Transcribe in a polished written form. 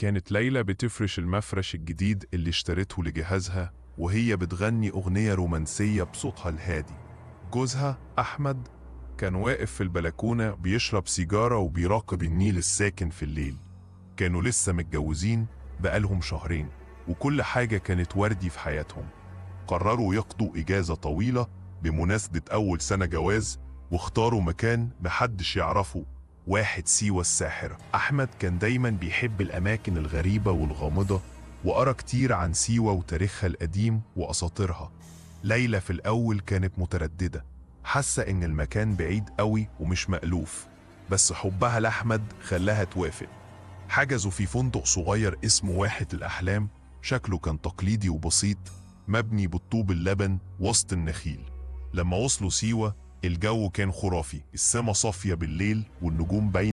كانت ليلى بتفرش المفرش الجديد اللي اشترته لجهازها وهي بتغني أغنية رومانسية بصوتها الهادي. جوزها أحمد كان واقف في البلكونة بيشرب سيجارة وبيراقب النيل الساكن في الليل. كانوا لسه متجوزين بقالهم شهرين، وكل حاجة كانت وردي في حياتهم. قرروا يقضوا إجازة طويلة بمناسبة أول سنة جواز، واختاروا مكان محدش يعرفه، واحة سيوة الساحرة. أحمد كان دايما بيحب الأماكن الغريبة والغامضة، وقرأ كتير عن سيوة وتاريخها القديم وأساطيرها. ليلى في الأول كانت مترددة، حاسة إن المكان بعيد قوي ومش مألوف، بس حبها لأحمد خلاها توافق. حجزوا في فندق صغير اسمه واحة الأحلام، شكله كان تقليدي وبسيط، مبني بالطوب اللبن وسط النخيل. لما وصلوا سيوة الجو كان خرافي، السما صافية بالليل والنجوم باينة.